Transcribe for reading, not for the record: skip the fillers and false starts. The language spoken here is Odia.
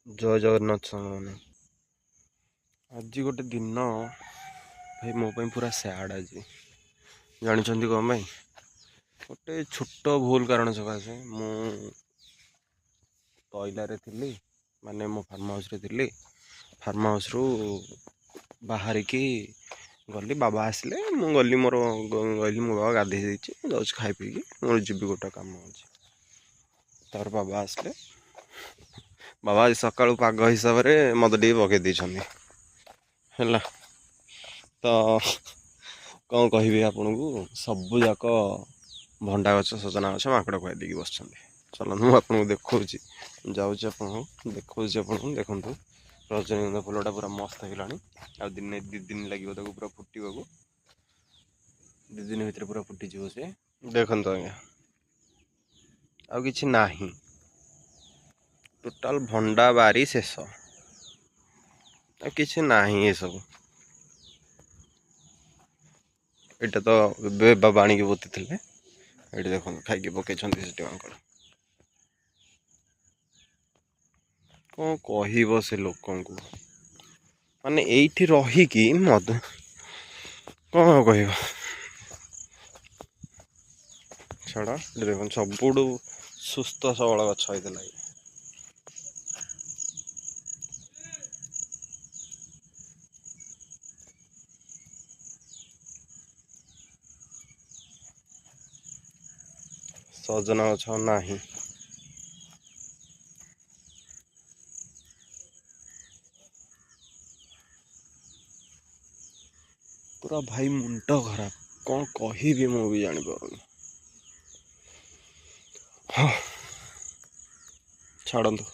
ଜୟ ଜଗନ୍ନାଥ ସାଙ୍ଗମାନେ। ଆଜି ଗୋଟେ ଦିନ ଭାଇ ମୋ ପାଇଁ ପୁରା ସ୍ୟାଡ଼ ଆଜି। ଜାଣିଛନ୍ତି କ'ଣ ପାଇଁ? ଗୋଟେ ଛୋଟ ଭୁଲ କାରଣ ସକାଶେ। ମୁଁ ତଇଲାରେ ଥିଲି, ମାନେ ମୋ ଫାର୍ମ ହାଉସ୍ରେ ଥିଲି। ଫାର୍ମ ହାଉସ୍ରୁ ବାହାରିକି ଗଲି, ବାବା ଆସିଲେ, ମୁଁ ଗଲି ମୋର ଗଲି। ମୋ ବାବା ଗାଧେଇ ଦେଇଛି, ମୁଁ ଯାଉଛି ଖାଇ ପିଇକି ମୋର ଯିବି, ଗୋଟେ କାମ ଅଛି। ତାପରେ ବାବା ଆସିଲେ। ବାବା ଆଜି ସକାଳୁ ପାଗ ହିସାବରେ ମଦ ଟିକେ ପକେଇ ଦେଇଛନ୍ତି। ହେଲା ତ, କ'ଣ କହିବି ଆପଣଙ୍କୁ, ସବୁ ଯାକ ଭଣ୍ଡା ଗଛ, ସଜନା ଗଛ ମାଙ୍କଡ଼ ଖୁଆଇ ଦେଇକି ବସିଛନ୍ତି। ଚାଲନ୍ତୁ, ମୁଁ ଆପଣଙ୍କୁ ଦେଖାଉଛି, ଯାଉଛି ଆପଣଙ୍କୁ ଦେଖାଉଛି ଆପଣଙ୍କୁ। ଦେଖନ୍ତୁ, ରଜନୀଗନ୍ଧା ଫୁଲଟା ପୁରା ମସ୍ତ ହେଇଗଲାଣି। ଆଉ ଦିନେ 2 ଦିନ ଲାଗିବ ତାକୁ ପୁରା ଫୁଟିବାକୁ। 2 ଦିନ ଭିତରେ ପୁରା ଫୁଟିଯିବ ସେ। ଦେଖନ୍ତୁ ଆଜ୍ଞା, ଆଉ କିଛି ନାହିଁ, ଟୋଟାଲ ଭଣ୍ଡା ବାରି ଶେଷ, ଆଉ କିଛି ନାହିଁ ଏସବୁ। ଏଇଟା ତ ଏବେ ବାବା ଆଣିକି ପୋତିଥିଲେ। ଏଇଠି ଦେଖନ୍ତୁ, ଖାଇକି ପକେଇଛନ୍ତି ସେଠି ମାଙ୍କଡ଼। କ'ଣ କହିବ ସେ ଲୋକଙ୍କୁ? ମାନେ ଏଇଠି ରହିକି ମଦ, କ'ଣ କହିବ ଛାଡ଼। ଏଠି ଦେଖନ୍ତୁ, ସବୁଠୁ ସୁସ୍ଥ ସବଳ ଗଛ ହେଇଥିଲା ଇଏ। ସଜନା ଗଛ ନାହିଁ। ପୁରା ଭାଇ ମୁଣ୍ଡ ଖରାପ, କ'ଣ କହିବି ମୁଁ ବି ଜାଣିପାରୁନି। ହଁ, ଛାଡ଼ନ୍ତୁ।